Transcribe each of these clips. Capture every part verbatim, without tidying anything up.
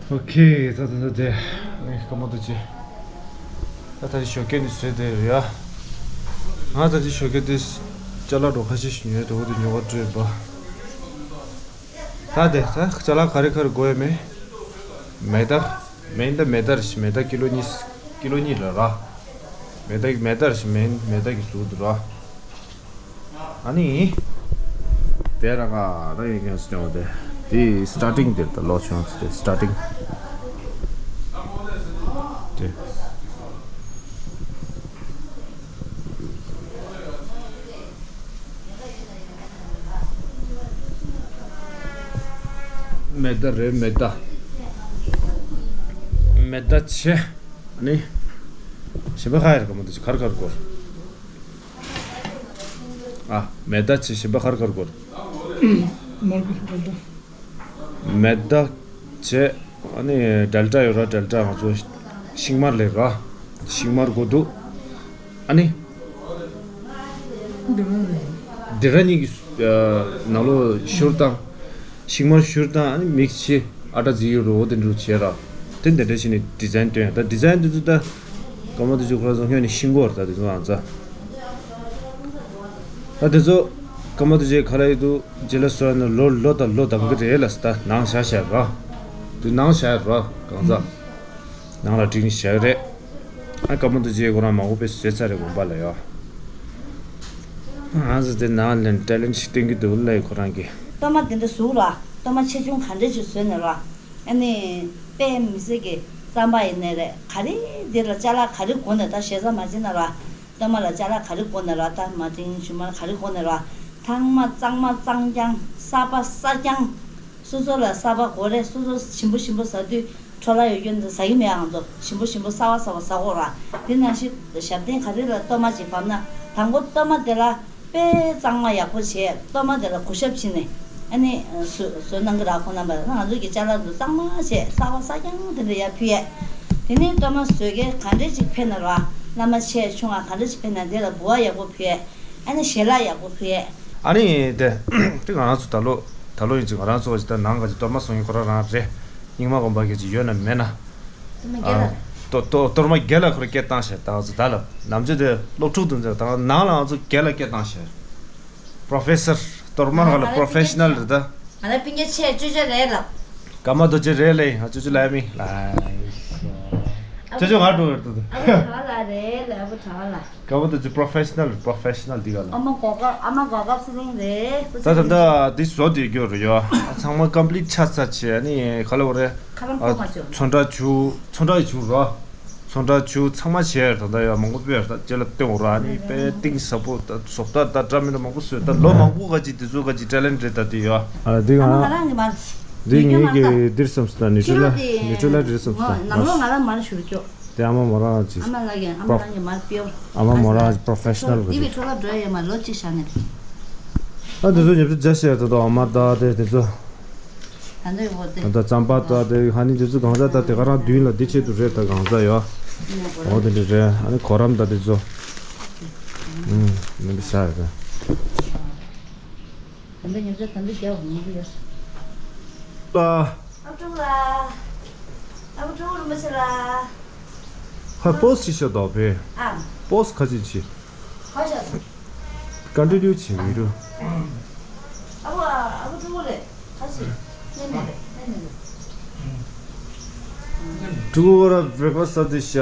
ཨོ་ཁེ། ད་ད་ད་དེ་ངས་སྐར་མ་དུ་ཅི། ད་ད་ཅི་ཞོགས་ཀས་ནི་བཟོས་དེ་རེད་ཡ། ང་ད་ཅི་ཞོགས་ཀས་དེ་ཅ་ལག་འགྲོ་ཁ་ཤས་ཤིག་ཉོས་དེ་འོ་དེ་ཉོ་བ་སྤྲོད་པ། ད་དེ་ད་ཅ་ལག་ག་རེ་ག་རེ་དགོས་ཡ་མེད། མེ་ད་མེ་ད་མེ་ད་རེ་ཞིག་མེ་ད་ཀི་ལོ་གཉིས། ཀི་ལོ་གཉིས་ལ་ར། མེ་ད་མེ་ད་རེ་ཞིག་མེ་མེ་ད་གི་ཟུག་འདུག་ར། ཨ་ནི། དེ་ར་ག་ར་ཡིན་མཁན་སུ་ཀྱང་དེ། དེ་starting དེ་ད་ལོ་ཆུང་ཚོ་དེ་starting དེ། མེ་ད་རེད་མེ་ད། མེ་ད་ཆེ། ཨ་ནི། ཞིམ་པ་ཁ་ཡར་ག་མོ་དེ་ཆེ་གར་གར་གོར། ཨ། མེ་ད་ཆེ་ཞིམ་པ་གར་གར་གོར། མར་གོ་མེ་ད། མེ་ད་ཆེ། ཨ་ནི་ཌེལ་ཊ་ཡོད་ར། ཌེལ་ཊ་ང་ཚོ་ཤིང་མར་ལས་ར། ཤིང་མར་གོ་འདུག་ཨ་ནི། འདི་ར་གཉིས་ཀྱི་ནང་ལོགས་བཞུར་དང་། ཤིང་མར་བཞུར་དང་ཨ་ནི་མིག་སི་བྱས་ཨ་ཊ་རྫི་ཡོད་རོ་དེ་འདྲ་བྱས་ར། དེ་འདི་འདྲ་བྱས་ནས་ཌི་ཛའིན་སྟོན་ཡ། ད་ཌི་ཛའིན་དེ་ཚོ་ད་སྐར་མ་དུ་ཅུ་ཁོ་ར་ཚོ་ཁྱོན་ནས་ཤིང་གོར་ད་དེ་ཚོ་ཨང་ཚ། ད་དེ་ཚོ་སྐར་མ་དུ་ཅུ་ག་ལ་ཡོད་དུ་རྗེས་ལ་སོ་ན་ལོ་ལོ་དང་ལོ་དང་གི་རེད་ལ་ས་ད་ནང་བཞག་བཞག་ར། དེ་ནང་བཞག་ར་གང་ཚ། ནང་ལ་བསྒྲིགས་ནས་བཞག་རེད། ཨ་སྐར་མ་དུ་ཅུ་ཁོ་རང་མང་པོ་དཔེ་བཟོས་ཚར་རེད་དགོངས་པ་ལ་ཡོད། ང་ཚོ་དེ་ནང་ལ་ཊེ་ལེན་ཊི་ཞིག་སྟོན་གྱི་འདུག་ལ་ཡོད་ཁོ་རང་གིས། གཏོར་མ་དེ་འདྲ་བཟོ་ར། གཏོར་མ་ཆེ་ཆུང་ག་འདྲ་ཅིག་བཟོས་ནས་ར། ཨ་ནི། དཔེ་མི་སྲིད་ཀྱི་རྩམ་པ་ཡིན་ནའི་རེད། ག་རེ་འདི་ལ་ཅ་ལག་ག་རེ་དགོས་ནས་ད་ཞེ་ས་མ་བྱེད་ན་ར། གཏོར་མ་ལ་ཅ་ལག་ག་རེ་དགོས་ནས་ར། ད་མ་ཏིང་ཞུ་མར་ག་རེ་དགོས་ནས་ར། ཚང་མ་གཙང་མ་གཙང་རྐྱང་། གསར་པ་གསར་རྐྱང་། སོ་སོ་ལ་གསར་པ་དགོས་རེད། སོ་སོ་ཞིམ་པོ་ཞིམ་པོ་ཟ་དུས་འཕྲོ་བརླག་ཡོད་རྒྱུ་འདི་ཟ་གི་མེད། ཨང་ཚོ་ཞིམ་པོ་ཞིམ་པོ་གསར་པ་གསར་པ་ཟ་དགོས་ར། དེ་ནང་བཞིན་ཞབས་བརྟན་ག་རེ་ལ་གཏོར་མ་ཅིག་བབས་ན་དང་པོ་གཏོར་མ་དེ་ལ་དཔེ་གཙང་མ་ཡག་པོ་བྱས། གཏོར་མ་དེ་ལ་གུས་ཞབས་བྱས་ནས་ཨ་ནི་བཟོ་བཟོ་གནང་གི་ར། ཁོང་རྣམ་པ་ང་ཚོ་གི་ཅ་ལག་འདི་གཙང་མ་བྱས་གསར་པ་གསར་རྐྱང་དེ་འདྲ་ཡར་ཕུལ་ཡས། དེ་ནས་གཏོར་མ་བཟོ་མཁན་ག་འདྲས་ཅིག་ཕེབས་ན་ར། བླ་མ་ཆེ་ཆུང་ང་ག་འདྲས་ཅིག་ཕེབས་ན་དེ་ལ་འབུལ་བ་ཡག་པོ་ཕུལ་ཡས། ཨ་ནི་ཞལ་ལག་ཡག་པོ་ཕུལ་ཡས། ཨ་ནི་དེ་དེ་ང་རང་ཚོ་ད་ལོ་ད་ལོ་ཡིན་ཅིག་ང་རང་ཚོ་ག་ཅིག་ད་ནང་ག་ཅིག་གཏོར་མ་བཟོ་མཁན་ཁོ་རང་རང་རེད། རྙིང་མ་དགོན་པ་ག་ཅིག་ཡོད་ན་མེད་ན། གཏོར་མ་རྒྱལ་ལ། ཨ། གཏོར་གཏོར་གཏོར་མ་རྒྱལ་ལ་ཁོ་རང་སྐད་བཏང་ཤག་ད་ང་ཚོ་ད་ལ་ནམ་རྒྱུན་དེ་སློབ་ཕྲུག་དེ་ཚོ་ད་ནང་ལ་ང་ཚོ་རྒྱལ་ལ་སྐད་བཏང་ཤག་པྲོ་ཕེ་སར། གཏོར་མ་ག་ལ་པྲོ་ཕེ་ཤ་ནལ་རེད་ད། ང་ལ་སྤུན་ཀྱག་ཆེ་ཅོ་ཅོ་རེད་ལབ། སྐར་མ་རྡོ་རྗེ་རེད་ལེ། ང་ཅོ་ཅོ་ལབ་མི་ལ། ཅོ་ཅོ་ང་འགྲོ་རེད་ད། ཨ་བུ་གྲྭ་ལ་རེད་ལ། ཨ་བུ་གྲྭ་ལ། སྐར་མ་རྡོ་རྗེ་པྲོ་ཕེ་ཤ་ནལ། པྲོ་ཕེ་ཤ་ནལ་འདི་ག་ལ། ཨ་མ་གོ་སྐབས། ཨ་མ་གོ་སྐབས་སི་ལིང་རེད། ད་ད་ད་འདི་བཟོ་དེ་རྒྱུ་རེད་ཡོ། ཚང་མ་ཀམ་པི་ལིཊ་ཆགས་ཚར་བྱས་ནི་ག་ལ་བ་རེད། ཁ་ལམ་ཨ་ཐོག་མ་བྱོས། ཚོན་ཁྲ་བྱུག་ཚོན་ཁྲ་ཡི་བྱུག་རོ། ཚོན་ཁྲ་ཆུ་ཚང་མ་བྱས་ད་ལྟ་ཡ་མང་པོ་སྤེལ་ད་རྗེས་ལ་བསྟན་འོ་ར་ནི་དཔེ་གཏིང་ཟབ་པོ་ད་བཟོ་ལྟ་ད་འདྲ་མི་འདྲ་མང་པོ་བཟོས་ད་ལོ་མང་པོ་ག་ཅིག་དེ་ཚོ་ག་ཅིག་ཊེ་ལེན་ཊི་རེད་ད་དེ་ཡོ། ཨ་དེ་ང་ཨ་མ་ང་རང་གི་མར་འདི་ངེད་ཀྱི་འདིར་བསམ་སོང་ད་ནིའུ་ཊི་ལ་ནིའུ་ཊི་ལ་འདིར་བསམ་སོང་ད་ནང་ལོགས་ང་རང་མར་བཞུར་ཀྱོ། དེ་ཨ་མ་མོ་རང་ཅིག་ཨ་མ་ལ་གི་ཨ་མ་རང་གི་མར་པིའོར། ཨ་མ་མོ་རང་པྲོ་ཕེ་ཤ་ནལ་གི་འདི་བི་འཕྲོ་ལ་འགྲོ་ཡོད་མ་ལོ་གཅིག་བཞག་ནས། ད་དེ་ཚོ་ཉབ་ཆ་རྒྱ་ཤེར་ད་དོ་ཨ་མ་ད་དེ་དེ་ཚོ། ད་ལྟ་ཡོད་དེ། ད་ལྟ་རྩམ་པ་ད་དེ་ཧ་ནི་དེ་ཚོ་གང་ཟག་ད་དེ་ག་རང་མདུན་ལ་དེ་ཆེད་དུ་རེད་ད་གང་ཟག་ཡོ། འོ་དེ་འདྲ་རེད། ཨ་ནི་གོ་རམ་ད་དེ་ཚོ། ཨུམ། མི་འདི་ཤ་རེད་ད། ད་ལྟ་ཉོ་ཆ་ད་ལྟ་རྒྱ་བ་མང་པོ་ཡོད། ཨ། ཨ་ཀྲུག་ལ། ཨ་ཀྲུག་རིན་པོ་ཆེ་ལ། ཧ་པོ་སི་ཤ་དོ་པེ། ཨ། པོ་སི་ཁ་ཅིག་ཆེ། ཁ་ཤ་དང་། ཀོན་ཊི་ནིའུ་བྱེད་ཀྱི་རེད། ཨ་བ་ཨ་བ་ཀྲུང་གོ་ལས་ཁ་ཤས་ནས་མེད་རེད་ནས་མེད་རེད། ཀྲུང་གོ་ར་བྷེག་ཕ་སི་ཟ་དུས་ཤ།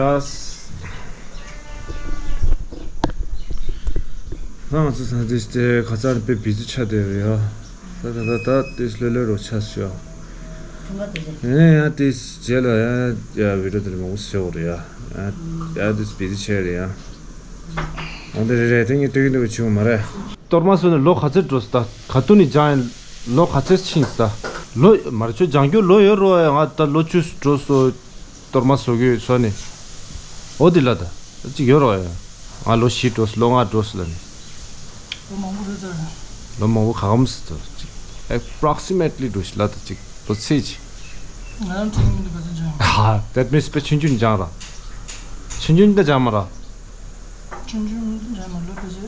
ང་ཚོ་ཟ་དུས་དེ་ཁ་ཚར་དཔེ་བི་ཛི་ཆགས་བསྡད་རེད་ཡ། ད་ད་ད་ད་དེ་ལྷོད་ལྷོད་རོ་ཆགས་སོང་ཡ། ཁྲོམ་ར་དེ་རེད། ཡ་ཡ་དེ་རྗེས་ལ་ཡ་ཡ་བི་ཌིའོ་དེ་འདྲ་མང་པོ་བཟོ་དགོས་རེད་ཡ། ཡ་ཡ་དེ་བི་ཛི་ཆགས་རེད་ཡ། འོ་འདི་རེད་རེད། དེ་ངས་སྟོན་གྱི་འདུག་བྱུང་མ་རེད། གཏོར་མ་བཟོས་ནས་ལོ་ག་ཚོད་འགྲོ་སོང་ད། ག་དུས་ནས་སྦྱངས་ཡིན། ལོ་ག་ཚོད་ཕྱིན་སོང་ད། ལོ་མར་ཆུ་སྦྱང་རྒྱུ་ལོ་ཡོད་རོ་ཡ། ང་ད་ལོ་བཅུ་འགྲོ་སོང་། གཏོར་མ་བཟོ་གི་བཟོ་ནས། འོ་འདི་ལ་ད་གཅིག་ཡོད་རོ་ཡ། ང་ལོ་བཞི་འགྲོ་སོང་ལོ་ལྔ་འགྲོ་སོང་ལ་ནི། ལོ་མང་པོ་རེད་ད། ལོ་མང་པོ་ག་གམ་སོང་ད་གཅིག་ཨེ་པྲོག་སི་མེ་ཊི་ལི་འགྲོ་སོང་ལ་ད་གཅིག་ལོ་ཚད་ཅིག་ང་རང་ཁྲིམས་མི་འདུག་ག་ཚོད་སྦྱང་། ཧ། that means དཔེ་ཆུང་ཆུང་སྦྱངས་ར། ཆུང་ཆུང་ད་སྦྱངས་མ་ར། ཆུང་ཆུང་སྦྱངས་མ་ལོ་དཔེ་ཆ།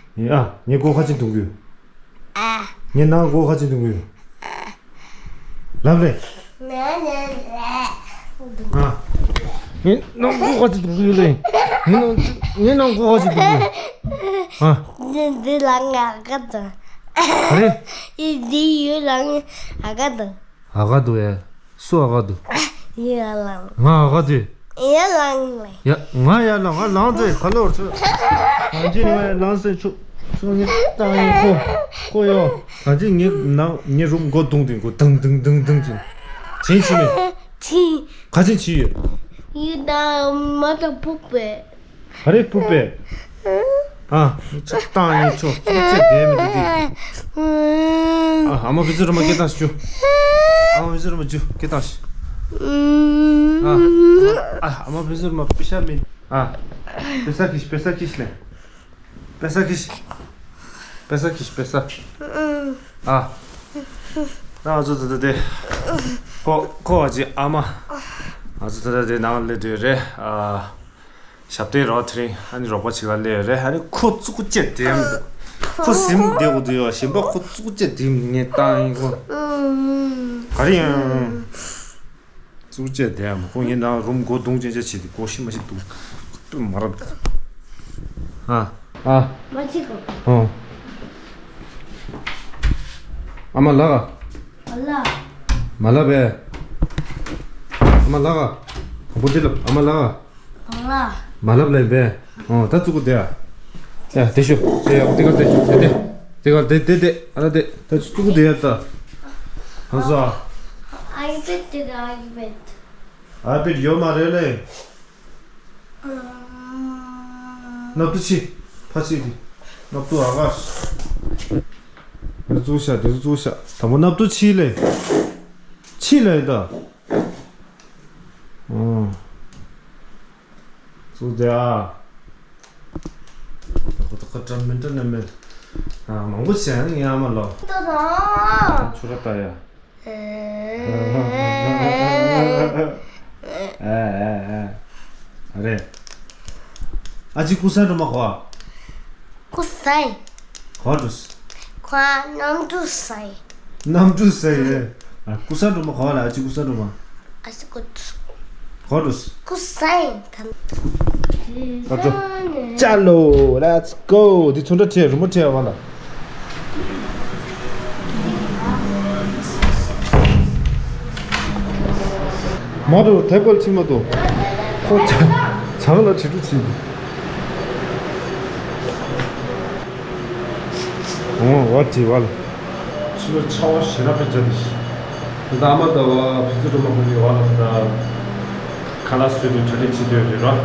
ཡ། ངའི་མགོ་ཁ་ཅིག་རྡུང་གི་ཡོད། ཨ། ངའི་ནང་མགོ་ཁ་ཅིག་རྡུང་གི་ཡོད། ལབ་རེད། ང་ནི་ཨ། ངའི་ནང་མགོ་ཁ་ཅིག་རྡུང་གི་ཡོད་ལེ། ངའི་ནང་ངའི་ནང་མགོ་ཁ་ཅིག་རྡུང་གི་ཡོད། ཨ། འདི་འདི་ལ་ང་ག་དང་། ག་རེ། འདི་འདི་ཡོད་ལ་ང་ཨ་ག་དང་། ཨ་ག་དུ་ཨེ། སུ་ཨ་ག་དུ། ཡ་ལང་། ང་ཨ་ག་དུ། ཡ་ལང་ལེ། ཡ། ང་ཡ་ལང་། ང་ལང་ཚེ་ཁ་ལོར་ཚོ། གང་ཅི་ནི་ང་ལང་ཚེ་ཆུ། ཆུ་ངི་ཏང་ཡི་ཁོ། ཁོ་ཡོ། གང་ཅི་ངི་ནང་ངི་རུམ་སྒོ་རྡུང་དེ་གོ་དང་དང་དང་དང་ཅི། ཅི་ཅི་མེད། ཅི། ག་ཅི་ཅི་ཡོད། ཡི་ད་མ་ད་ཕུག་པེ། ག་རེ་ཕུག་པས། ཨ། ཆོག་བཏང་ཡིན་ཆོག་ཚུགས་ཚེ་བསྡད་མི་འདུག་དེ། ཨ། ཨ་མ་བི་ཛི་རུ་མ་སྐད་བཏང་ཞུ། ཨ་མ་བི་ཛི་རུ་མ་ཇུ་སྐད་བཏང་ཞུ། ཨ། ཨ་ཨ་མ་བི་ཛི་རུ་མ་པི་ཤ་མིན། ཨ། པེ་ས་ཁིཤ་པེ་ས་ཁིཤ་ལེ། པེ་ས་ཁིཤ། པེ་ས་ཁིཤ་པེ་ས། ཨ། ང་ཚོ་ད་ལྟ་དེ། ཁོ་ཁོ་བ་ཅི་ཨ་མ། ང་ཚོ་ད་ལྟ་དེ་ནང་ལ་སྡོད་རེད། ཨ། ཞབས་བརྟན་རོགས་དེ་རིང་ཨ་ནི་རོགས་པ་བྱེད་ག་སླེབས་ཡོད་རེད། ཨ་ནི་ཁོ་ཙུ་གུ་བཅད་དེ་མི་འདུག་ཁོ་ཟིན་བསྡད་དགོས་འདུག་ཡོད། གཞན་པ་ཁོ་ཙུ་གུ་བཅད་དེ་ངས་བཏང་ཡིན་ཁོ། ག་རེ་ཡིན། ཙུ་གུ་བཅད་དེ་ཡང་ཁོ་ངའི་ནང་རུམ་སྒོ་རྡུང་ཅན་ཅན་བྱེད་དེ་སྒོ་ཤི་མ་ཤི་འདུག་དཔེ་མ་རབས། ཨ་ཨ། མ་བྱེད་གོ། ཨོ། ཨ་མ་ལགས། ཨ་ལ། མ་ལབ་པས། ཨ་མ་ལགས། བུ་འདི་ལབ་ཨ་མ་ལགས། ཨ་ལ། མ་ལབ་ལབ་པས། ཨོ་ད་ཙུ་གུ་དེ་ཨ། ཡ་དེ་ཤོ། དེ་ཡ་དེ་ག་དེ་དེ་དེ། དེ་ག་དེ་དེ་དེ་ཨ་ལ་དེ་ད་ཙུ་གུ་དེ་ཡ་ད། ཨ་ཟོ། ཨའི་པེཌ་དེ་ག་ཨའི་པེཌ། ཨའི་པེཌ་ཡོད་མ་རེད་ལེ། སྣབས་དུ་ཕྱི། ཕ་ཕྱི་དེ། སྣབས་དུ་ཨ་ག་དེ་ཚོ་བཙུགས་ཤག་དེ་ཚོ་བཙུགས་ཤག་དང་པོ་སྣབས་དུ་ཕྱི་ལེ། ཕྱི་ལེ་ད། ཨོ། བཙུགས་དེ་ཨ། ད་ཁོ་ད་ཁོ་ཏྲ་མིན་ཏྲ་ནི་མིན། ཨ་མང་པོ་བྱས་ན་ངའི་ཨ་མ་ལོ། ཏོ་ཏོ། ཆུ་ར་ལྟ་ཡ། ཨ་ཨ་ཨ། རེད། ཨ་ཅེ་ཀུ་སན་སྒྲོལ་མ་གོ་ཨ། ཀུ་སན། གོ་འགྲོ། ཁོ་གནམ་གྲུ་སན། གནམ་གྲུ་སན་རེད། ཨ་ཀུ་སན་སྒྲོལ་མ་གོ་ཨ་ལ། ཨ་ཅེ་ཀུ་སན་སྒྲོལ་མ། ཨ་ཅེ་ཀུ། གོ་འགྲོ། ཀུ་སན། ད་འགྲོ། ཅ་ལོ། Let's go། འདི་ཚོ་འདྲ་ཁྲལ་རི་མོ་ཁྲལ་བ་ལ། མ་འགྲོ་དེ་བལ་ཕྱིན་མ་གཏོགས། ཁོ་ཆང་ལ་བྱི་ཁྲུ་ཕྱིན། ཨོ་བ་དྲི་བ་ལ། ཕྱི་ལོ་ཆར་པ་ཞེ་དྲག་པའི་རྒྱབ་ཏུ་ཤི། ད་ཨ་མ་ད་བ་བུ་ཚོ་སྒྲོལ་མ་ཁོང་གི་བ་ལ་ད། ཁ་ལག་བཟོས་ཏེ་གྲ་སྒྲིག་བྱེད་འདོད་རེད་ར།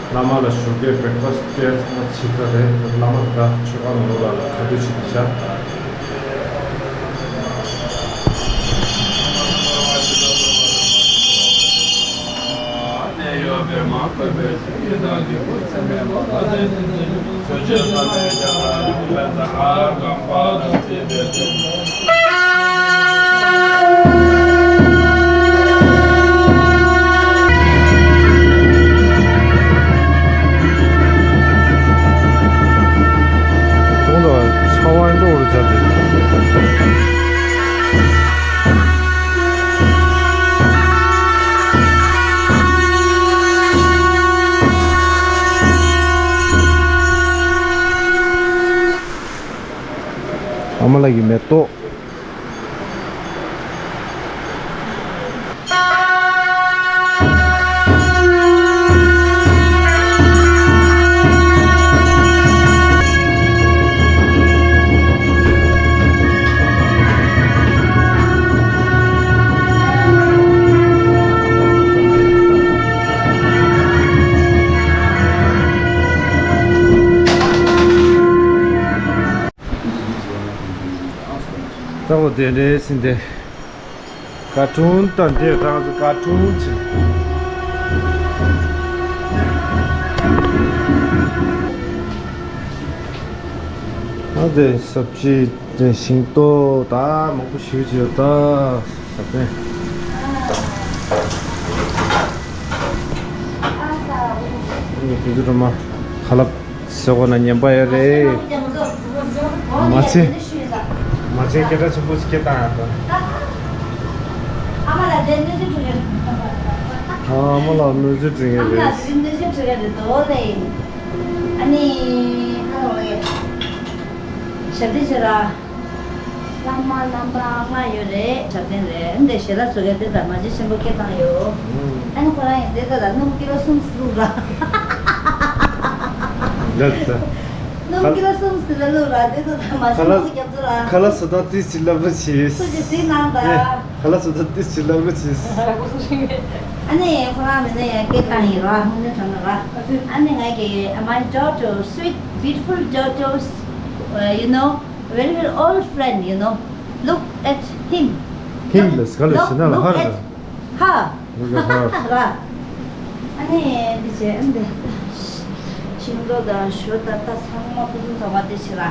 བླ་མ་ལ་ཞོགས་ཀས་བྷེག་ཕ་སི་ཊི་སྤྲད་ཚང་མ་བྱེད་ཚར་རེད། བླ་མ་ད་ཆོ་ག་ནང་ལོགས་ལ་ག་དུས་བྱེད་དུ་བྱ། ཨ་མ་ལགས་ཀྱི་མེ་ཏོག་ལྟ་བུ་དེ་འདྲའི་ཟིན་ཏེ། ཀར་ཊུན་དང་དེ་རང་ཚོ་ཀར་ཊུན་བྱེད། ཨ་དེ་ས་བཅད་དེ་ཤིང་ཏོག་ད་མང་པོ་ཞིག་བྱེད་ད་ས་པན། ཨ་ནི་དེ་ཚོ་འགྲོ་མ་ཁ་ལག་ཟེར་བ་ན་ཉན་པ་ཡོད་རེད། མ་ཚད། མ་ཚད་སྐད་གྲགས་ཆེན་པོ་ཞིག་སྐད་བཏང་ཡག་དང་། ཨ་མ་ལགས་དེ་གནོད་སྦྱིན་ཁྲུས་ཁ་རེད། ཨ་མ་ལགས་གནོད་སྦྱིན་ཁྲུས་ཁ་རེད། ཨ་མ་ལགས་དེ་གནོད་སྦྱིན་ཁྲུས་ཁ་རེད་དོ་ལེ། ཨ་ནི་ཁ་ལོ་ལེ། ཞབས་བརྟན་བྱེད་ར། བླ་མ་རྣམ་པ་ལྔ་ཡོད་རེད། ཞབས་བརྟན་རེད། འདི་ཞལ་ལག་བཟོ་མཁན་དེ་དང་མ་གཅིག་ཆེན་པོ་སྐད་བཏང་ཡོད། ཨ་ནི་ཁོ་རང་ཡང་དེ་ཚོ་ལ་སྣུམ་ཀི་ལོ་གསུམ་བླུགས་ར། ལགས་སོ། སྣུམ་ཀི་ལོ་གསུམ་ཟིན་ལ་བླུགས་ར་དེ་ཚོ་དང་མ་ཆེན་པོ་རྒྱབ་ཚོ་ལ། ཁ་ལག་བཟོ་སྟངས་ཏིས་ཅིག་སླ་པོ་བྱས། སུ་ཅིག་གཟིགས་གནང་ད། ཁ་ལག་བཟོ་སྟངས་ཏིས་ཅིག་སླ་པོ་བྱས། ཨ་ནི་ཁོ་རང་མི་ནས་ཡང་སྐད་བཏང་ཡིན་ར་ཧུང་ནས་དྲན་ལ་ར། ཨ་ནི་ང་གི་my daughter, sweet beautiful daughters, uh, you know, very very old friend, you know, look at him. Him ལ་ག་ལ་ཞེ་ན་ལ་ཧར་ར། ཧ། ར། ཨ་ནི་འདི་བྱས་ཨ་འདི། ཤིང་ཏོག་དང་ཞོ་དང་ད་ཚང་མ་ཕུན་སུམ་ཚོགས་པ་འདི་བྱས་ར།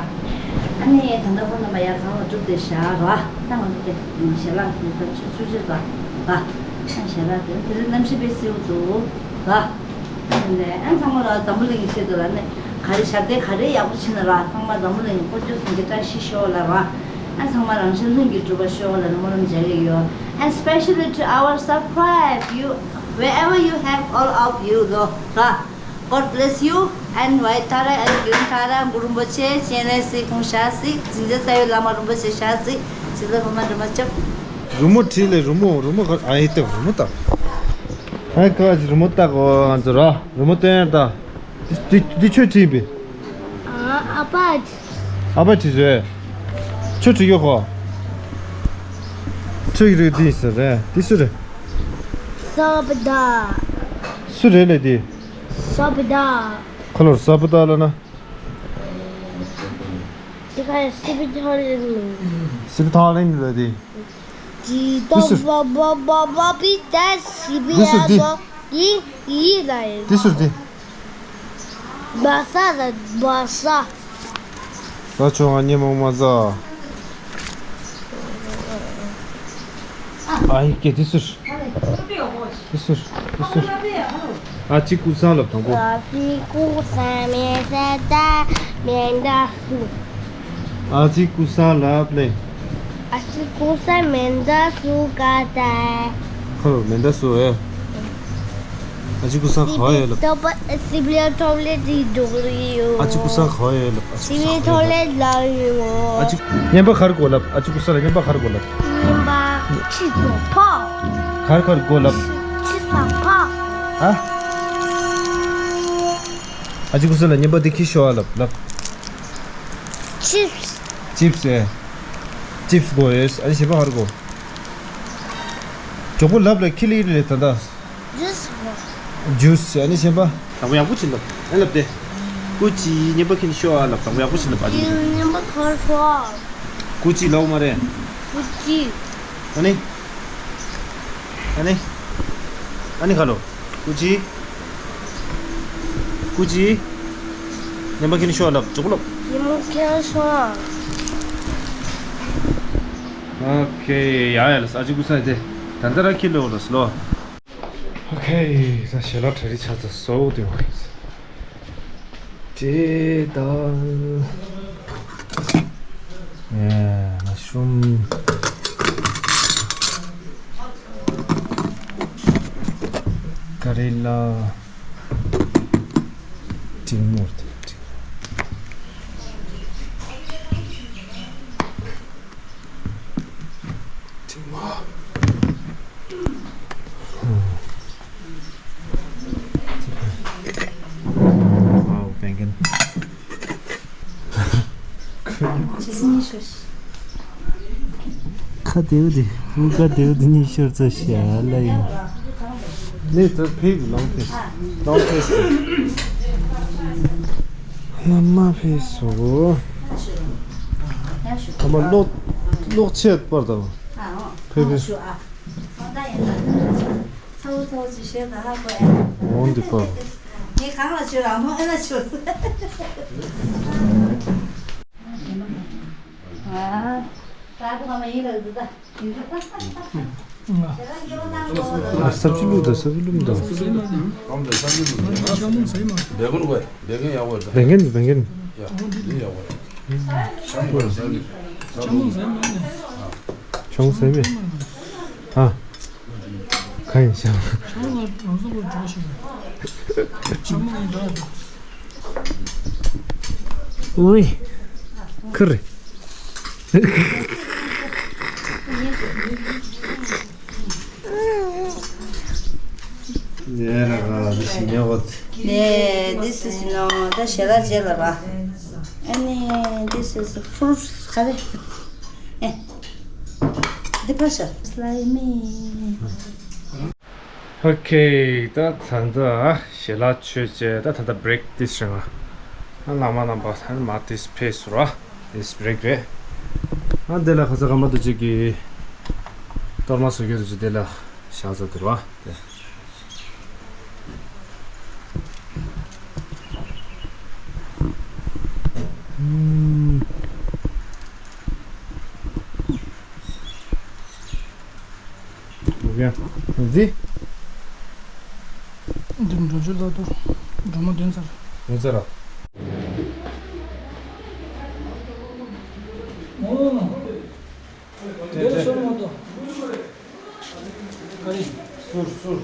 ཨ་ནི་ད་ལྟ་ཁོ་རྣམ་པ་ཡར་གང་ལ་སྒྲུབ་སྟེ་བཞག་ར། ད་ང་ཚོ་དེ་ཞལ་ལག་དེ་ད་ཆུ་ཆུ་ཆུ་ར། ར། ཞལ་ལག་དེ་དེ་རིང་གནམ་གཤིས་དཔེ་བསིལ་པོ་འདུག་ར། ཨ་ནི་ཨ་ཚང་མ་ལ་འཛམ་བུ་གླིང་གི་ཆེད་དུ་ལ་ནི་ག་རེ་ཞབས་བརྟན་ག་རེ་ཡག་པོ་བྱས་ན་ར་ཚང་མ་འཛམ་བུ་གླིང་གི་འཁོར་སྐྱོད་སངས་རྒྱས་བཀྲ་ཤིས་ཤོག་ལ་ར། ཨ་ཚང་མ་རང་གཞན་ལྷུན་གྱིས་གྲུབ་པ་ཤོག་ལ་ནི་སྨོན་ལམ་རྒྱག་གི་ཡོད། And specially to our subscribe you, wherever you have, all of you, though, God bless you and White Tara and Green Tara, གུ་རུ་རིན་པོ་ཆེ་སྤྱན་རས་གཟིགས་ཀུན་ཤེས་གཟིགས་འཛིན་གྲྭ་རྩ་བའི་བླ་མ་རིན་པོ་ཆེ་ཤེས་གཟིགས་འཛིན་གྲྭ་སློབ་མ་འདྲེ་མ་སྐྱབས། རི་མོ་བྲིས་ལས་རི་མོ་རི་མོ་ག་ཨ་ཡེ་ཏེ་རི་མོ་ལྟ། ཨ་ཀ་ཅི་རི་མོ་ལྟ་གོ་ང་ཚོ་ར་རི་མོ་སྟོན་ཡ་ལྟ། འདི་འདི་ཁྱོད་བྲིས་པས། ཨ་ཨ་ཕ། ཨ་ཕ་བྲིས་རེད། ཁྱོད་བྲིས་ཡོད་གོ། ཁྱོད་ཀྱི་རིགས་འདི་ཟེར་རེད་འདི་སུ་རེད། ས་པ་ད། སུ་རེད་ལས་འདི། ས་པ་ད། ཁ་ལོར་ས་པ་ད་ལ་ན། དེ་ག་སི་པི་ཐོ་ལིན་མིན། སི་པི་ཐོ་ལིན་ལ་དེ། ཇི་དོ་བ་བ་བ་བ་པི་ཏ་སི་པི་ཡ་དོ་ཡི་ཡི་ལ་ཡི། དེ་སུར་དེ། བ་ས་ལ་བ་ས། ད་ཆོ་ང་ཉེ་མོ་མ་ཟ། ཨ་ཡི་ཀེ་དེ་སུར། དེ་སུར་དེ་སུར། ཨ་ཅི་ཀུ་ས་ལབ་དང་པོ། ཨ་ཅི་ཀུ་ས་མེ་ས་ད་མེ་འདྲ་སུ། ཨ་ཅི་ཀུ་ས་ལབ་ལེ། ཨ་ཅི་ཀུ་ས་མེ་འདྲ་སུ་ག་ད། ཁོ་མེ་འདྲ་སུ་ཨེ། ཨ་ཅི་ཀུ་ས་ག་ཡོད་ལབ། སི་པི་ལ་ཐོབ་ལེ་དི་འགྲོ་གི་ཡོད། ཨ་ཅི་ཀུ་ས་ག་ཡོད་ལབ། སི་པི་ཐོབ་ལེ་ལ་ཡོད། ཨ་ཅི་ཉན་པ་གར་གོ་ལབ། ཨ་ཅི་ཀུ་ས་ལ་ཉན་པ་གར་གོ་ལབ། ཉན་པ་ཆི་ཐོ་ཐོ། གར་གར་གོ་ལབ། ཆི་ཐོ་ཐོ། ཨ། ཨ་ཅི་ཀུ་ས་ལ་ཉན་པ་དེ་ཁི་ཤོ་ཨ་ལབ་ལབ། ཅིབས། ཅིབས་ཨེ། ཅིབས་གོ་ཨེ། ཨ་ཅི་ཞེ་པ་གར་གོ། ཇོ་པོ་ལབ་ལ་ཁི་ལི་རེ་ད་ད། ཇུས་གོ། ཇུས་ཨ་ནི་ཞེ་པ། དང་པོ་ཡག་པོ་ཅིག་ལབ། ཨེ་ལབ་དེ། ཀུ་ཅི་ཉན་པ་ཁི་ཤོ་ཨ་ལབ། དང་པོ་ཡག་པོ་ཅིག་ལབ། ཨ་ཅི་ཉན་པ་གར་གོ། ཀུ་ཅི་ལབ་མ་རེད། ཀུ་ཅི། ཨ་ནི། ཨ་ནི། ཨ་ནི་ཁ་ལོ། ཀུ་ཅི། ཀུ་ཅི། ཉན་པ་ཁི་ཤོ་ཨ་ལབ། ཇོ་པོ་ལབ། ཉན་པ་ཁི་ཤོ་ཨ། ཨོ་ཁེ། ཡ་ཡ་ལ་ས་ཨ་ཅི་ཀུ་ས་དེ། ད་ད་ར་ཁི་ལོ་ལ་སློ། ཨོ་ཁེ། ས་ཞལ་ལག་གྲ་སྒྲིག་ཆགས་ཚར་སོང་དེ་ཨོ་ཁེ། ཇེ་དང་། ཨེ། མ་ཤུམ། ཀ་རེ་ལ། ཏིང་མོར་ཏེ་ཏིང་། Wow, bacon. ཁ་བདེ་བོ་དེ། ཁུ་ཁ་བདེ་བོ་དེ་གཉིས་ཤོར་ཚོད་བྱས་ལ་ཡིན། ནས་ད་ཕེབས། ནང་ཕེབས། ནང་ཕེབས། ནང་མ་ཕེབས་སོ། ཨ་མ་གློག་གློག་ཆད་པར་དང་། ཕེབས་ཕེབས། ཚ་བོ་ཚ་བོ་ཅིག་བཤད་ད་ཧ་གོ་ཨེ། འོང་འདི་པ། ངས་གང་ལ་བྱོས་རང་མོ་ཨེ་ལ་བྱོས། ཨ། ད་ག་མ་ཡིན་ལ་འདི་ད། ཨ། སབ་ཅི་བླུགས་དང་། སབ་ཅི་བླུགས་དང་། བེ་གོན་བེ་གོན་ཡག་པོ་རེད། བེ་གོན་བེ་གོན། ཡ་འདི་ཡག་པོ་རེད། ཆང་ཟ་མ། ཨ། གང་ཡིན་ཤག་ཆང་ལ་རང་སོ་སོར་འགྲོ་ཞིག་ཆང་མ་ཡིན་འདྲ་འདུག་ཨུའི། ཁུར། ཡ་ར་ག་འདི་ཞིག་ཉོ་གོ། ནས་this is no ད་ཞལ་ལག་རྗེས་ལ་ར། ཨ་ནི་this is fruits ག་རེ། ཨེ། འདི་པ་ཤ་སི་ལའི་མི། ཨོ་ཁེ། ད་ད་ལྟ་ཞལ་ལག་མཆོད་བྱས། ད་ད་ལྟ་བྷེ་རེག་ཏིས་རེད་ང་། ཨ་ལགས་མ་རྣམ་པ། ད་མར་ཏིས་ཕེབས་སོང་ར། ཏིས་བྷེ་རེག་རེད། ཨ་འདི་ལ་ཁ་ས་ཁ་མ་དུ་ཅིག་གི་གཏོར་མ་བཟོ་རྒྱུ་དུ་ཅིག་འདི་ལ་བཞག་ཚར་འདུག་ར། དེ། ཨུམ། འདི། འདི་འགྲོ་རྒྱུ་ལ་དུ་སྒྲོལ་མ་འདོན་ཚར། འདོན་ཚར་ར། འདིར་སོང་མ་གཏོགས། ག་རེ། གསུར་གསུར།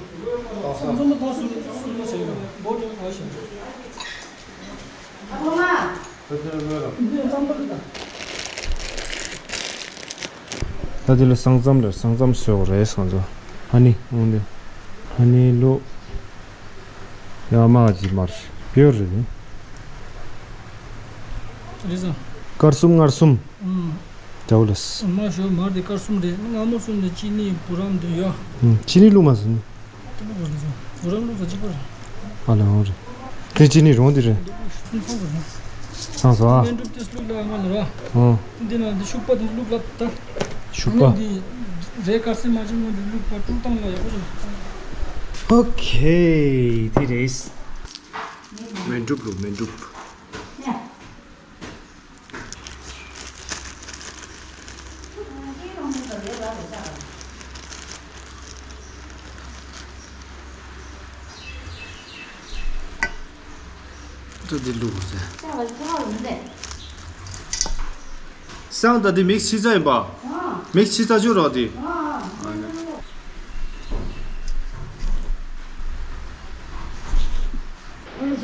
སོང་མ་གཏོགས་གསུར་གསུར་མ་ཟེར་གི་འདུག་འབོ་ཅོག་ག་ཞིག་ད་དེ་ལ་ས་མཚམས་རེད། ས་མཚམས་བཟོས་པ་རེད། ས་མཚམས། ཧ་ནི་འོང་དེ། ཧ་ནི་ལོ། ཡ་མ་ཅི་མར་བེའུ་རེད། རེད་ས། དཀར་གསུམ་མངར་གསུམ། ཨུམ། ཇའུ་ལས། མ་ཞོ་མར་དེ་དཀར་གསུམ་རེད། མངར་མོ་གསུམ་དེ་ཅི་ནི་བུ་རམ་དུ་ཡོད། ཨུམ། ཅི་ནི་བླུགས་མ་ཟིན། བུ་རམ་བླུགས་ས་གཅིག་པ་རེད། ཨ་ལ་འོང་རེད། དེ་ཅི་ནི་རོང་དེ་རེད། གསུམ་ཚང་ས་རེད། ཚང་ས། སྨན་སྒྲུབ་དེ་བླུགས་ལ་ང་ལ་ར། ཨོ། འདི་ན་འདི་ཤུག་པ་དེ་བླུགས་ལ་ད། ཤུག་པ། འདི་རེད། དཀར་སེར་མ་ཅན་ངོ་འདི་བླུགས་པ་དཀྲུག་བཏང་ལ་ཡག་པོ་རེད། ཨོ་ཁེ། དེ་རེད། སྨན་སྒྲུབ་བླུགས། སྨན་སྒྲུབ། ད་འདི་བླུགས་ཟེར། སང་ད་འདི་མིག་ཕྱི་ཚ་ཡིན་པ། མིག་ཕྱི་ཚ་བཅུ་རོགས་འདི།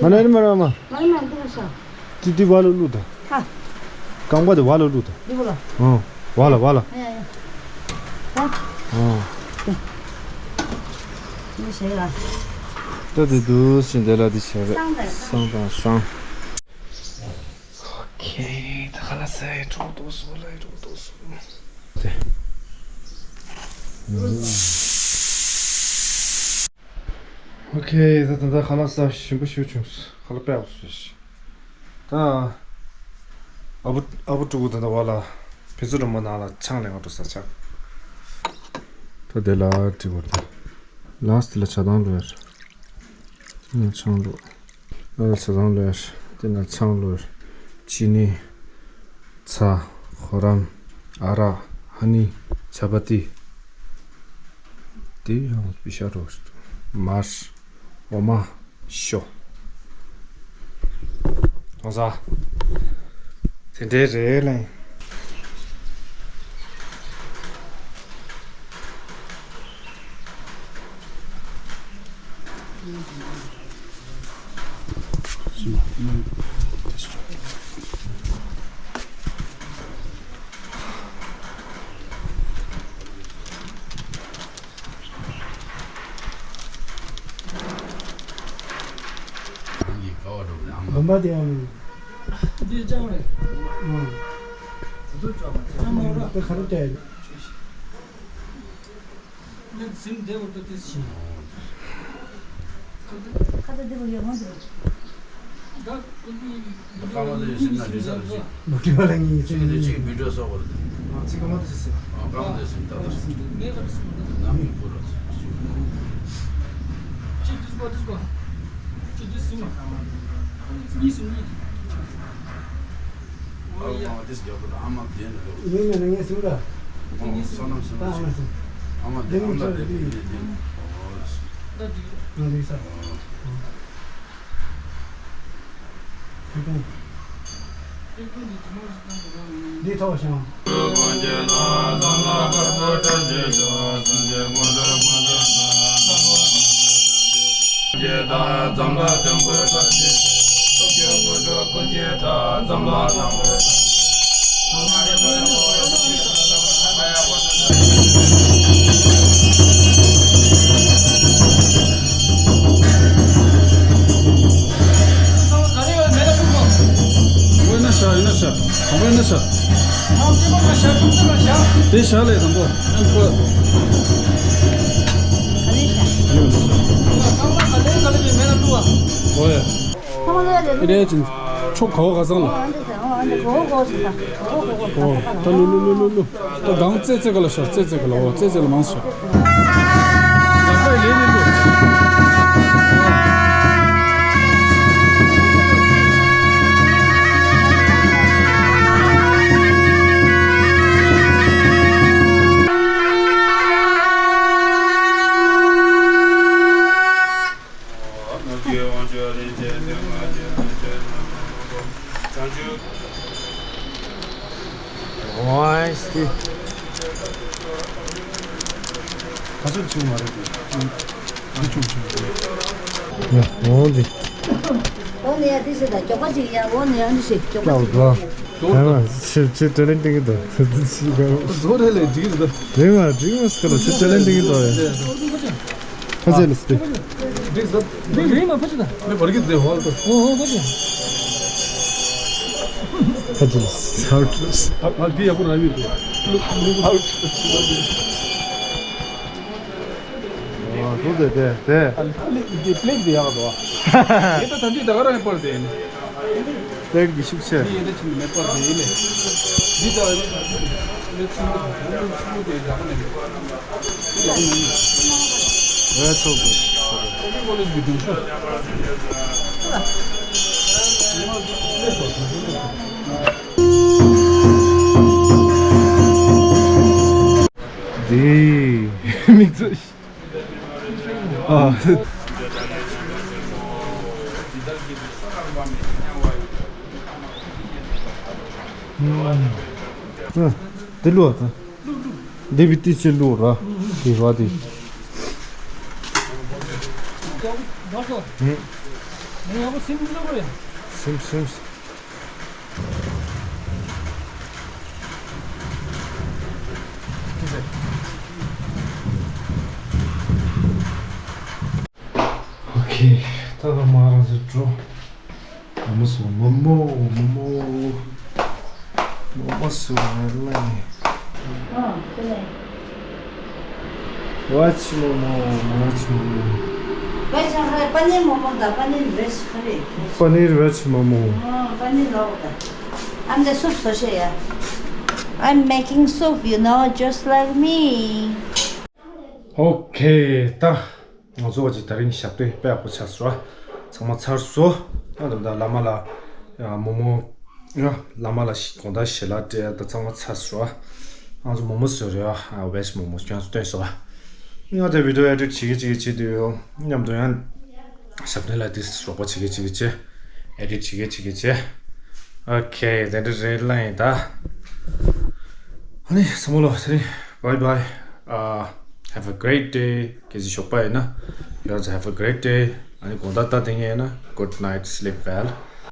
མ་ན་རི་མ་ར་མ། མ་ར་མ་འདི་མ་ཤ། ཏི་ཏི་བ་ལ་བླུགས་ད། ཧ། རྐང་པ་དེ་བ་ལ་བླུགས་ད། འདི་བ་ལ། ཨོ། བ་ལ་བ་ལ། ཡ་ཡ། ད། ཨོ། འདི་ཞེ་ཡ། ད་དེ་དུས་ཤིང་དེ་ལ་དེ་བྱས་རེད། སང་དང་སང་། སང་དང་སང་། ཨོ་ཁེ། ད་ཁ་ལག་ཟས་འགྲོ་འདུག་སོ་ལ་འགྲོ་འདུག་སོ། དེ། ཨོ་ཁེ། ད་ད་ད་ཁ་ལག་ཟ་ཞིམ་པོ་ཞིག་བྱུང་། ཁ་ལག་དཔེ་ཡག་པོ་བཟོས་ཤག་ད་ཨ་བུ་ཨ་བུ་ཕྲུ་གུ་ད་ད་བ་ལ་ཕེ་ཚོ་རོ་མ་ནང་ལ་ཆང་ལེན་ག་འགྲོ་ས་ཆག་ད་དེ་ལ་ཏི་བར་ད་ལགས་དེ་ལ་ཆ་ཚང་ལོས། ཆང་ལོས། ལ་ཆ་ཚང་ལོས། དེ་ན་ཆང་ལོས། ཅི་ནི། ཚྭ། གོ་རམ། ཨ་རག་ཧ་ནི། ཆ་པ་ཏི། དེ་ཡང་པི་ཤ་རོ། མར། འོ་མ། ཤོ། གང་ཟག་དེ་འདྲའི་རེད་ལེ། པ་དེ་ཡང་མིན། འདི་ཅང་རེད། ཨང་། ད་དུང་ཅང་མ་ཅང་མ་ར། ད་ག་རེ་བལྟས་ཡོད། ངས་ཟིན་བསྡད་པ་ད་དེ་ཟིན། ཁ་ཚ་འདི་བ་ཡོད་མ་འདུག་ད་ཁ་མ་དེ་ཟིན་ན་འདྲི་ས་རེད། མ་འདྲི་བ་ལ་ངས་ཟིན་ནས་གཅིག་བི་ཌིའོ་སོགས་པ་རེད། ཨ་ཚིག་ཁ་མ་དེ་ཟིན། ཨ་ཁ་མ་དེ་ཟིན་ད་ད་ཟིན་འདུག་ངས་ཁ་ཟིན་མ་ད་ནམ་ཡིན་པོ་ར་ཚིག་ཅིག་དུས་སྐོར་དུས་སྐོར་ཅིག་དུས་ཟིན་མ་ཁ་མ་གཉིས་ཟིན་གཉིས། ཨ་མ་དེ་རྒྱབ་པ་དང་ཨ་མ་དེ་ནས་ལོ། ཡིན་ནས་ངས་ཟིན་ད། ཨོ་བསོད་ནམས་བསོད་ད་ཨ་མ་ནམས་ཟིན། ཨ་མ་དེ་ཨ་མ་དེ་ཕན་ཡོན་དེ། ཨོ། ང་འདི་ས། འདི་ཐོག་ཞང་། ཡིན་ན་ཤ། ཡིན་ན་ཤ། གང་པ་ཡིན་ན་ཤ། དེ་ཤ་ལས་དང་པོ། ཨོ་ཡ། ཨེ་རེད་ཅིང་། ཕྱོགས་ག་བ་ག་ཚང་ལ། ཨོ། ད་ལུ་ལུ་ལུ་ལུ་ལུ། ད་གང་རྩེ་རྩེ་ག་ལ་ཤ། རྩེ་རྩེ་ག་ལ། འོ་རྩེ་རྩེ་ལ་མང་ཤ། ལག་པ་ལས་ལས་ལུ། ཨོའི་སི། ཁ་ཚོད་ཆུང་མ་རེད་དེ། འདི་ཆུང་ཆུང་རེད། ཡ། འོང་འདི། འོ་ནི་ཡ་འདི་ཟེར་ད། མགྱོགས་པ་ཅིག་ཡ། འོ་ནི་ཡ་འདི་ཟེར། མགྱོགས་པ་ཅིག་ཡ། ཡ། ཕྱི་ཕྱི་ཊེ་ལེན་ཊི་གི་འདུག་ཟོ་རེ་ལས་འགྲིག་འདུག་རིང་མ་འགྲིག་མ་སྐད་ལ་ཕྱི་ཊེ་ལེན་ཊི་གི་འདུག་ཡ། ཁ་ཟས་ལ་སྟེ། འགྲིག་ཟོ། འདི་རིང་མ་ཕ་ཆུ་ད། མེ་འབར་གི་ཛེ་ཧོལ་དུ། ཨོ་ཨོ་ཕ་ཆུ། ཁ་ཆུ་ལ་སར་ཏུ། ཨ་ཨ་འདི་ཡག་པོ་རང་ཡོད་དུ། ལུག་ལུག་ཨའུ་ཆུ། ཨོ་དུ་དེ་དེ་དེ། ཨ་ལི་ལི་འདི་པླེག་འདི་ཡག་འདུག་ཨ། དེ་ད་ད་འདི་ད་ག་རང་ཡང་པར་དེ་ཡིན། པེག་གི་ཤུགས་ཆེ། འདི་ཡིན་ད་ཕྱིན་མེད་པར་དེ་ཡིན་ལེ། འདི་ད་ཡིན་ད་ཡིན་ད་ཕྱིན་མེད་པར་དེ་ཡིན་ལེ། འདི་ཡག་པོ་མེད་ནི། འདི་ཡག་པོ་མེད་ནི། That's so good. Every one is between, sure. འདི་མིག་ཆུ། ཨ། འདི་ལོ་ད། འདི་བི་ཏི་ཆེ་ལོ་ར། འདི་བ་འདི། སིམ་སིམ། ཨོ་ཁེ། ད་ལྟ་མ་རང་ཚོ་འགྲོ། མོ་མོ་སོ། མོ་མོ། མོ་མོ། མོ་མོ་སོ་ལ། ཨ་དེ་ལས། Veg momo, veg momo. Veg ཧ་རེ། པ་ནིར་མོ་མོ་དང་པ་ནིར་བེཇ་ཧ་རེ། Paneer veg momo. ཨ་པ་ནིར་ལོག་ད། I'm the soup sachet, yeah. I'm making soup, you know, just like me. ཨོ་ཁེ། ད་ང་ཚོ་བ་ཅིག་དེ་རིང་ཞབས་བརྟན་དཔེ་ཡག་པོ་ཆགས་སོང་། ཚང་མ་ཚར་སོང་། ཨ་ད་ད་བླ་མ་ལ་མོ་མོ། བླ་མ་ལ་དགོང་དག་ཞལ་ལག་སྤྲད་ཡ་ད་ཚང་མ་ཚར་སོང་། ང་ཚོ་མོ་མོ་བཟོས་རེད། ཨ་བེཇ་མོ་མོ་ཁྱོད་ཚོ་སྟོན་སོང་། ང་དེ་བི་ཌིའོ་ཨེ་ཌིཊ་བྱེད་ཀྱི་བྱེད་ཀྱི་བྱེད་དུས་མཉམ་དུ་ཡང་ཞབས་བརྟན་ལ་དེ་རོགས་པ་བྱེད་ཀྱི་བྱེད་ཀྱི་བྱེད། ཨེ་ཌིཊ་བྱེད་ཀྱི་བྱེད་ཀྱི་བྱེད། ཨོ་ཁེ། དེ་འདྲ་རེད་ལ་ཡིན་ད། ཨ་ནི་ཚང་མ་ལ་དེ་རིང་bye bye. Uh, have a great day. གལ་སྲིད་ཞོགས་པ་ཡིན་ན། You guys have a great day. ཨ་ནི་དགོང་དག་ད་དེ་ངས་ཡིན་ན། Good night, sleep well.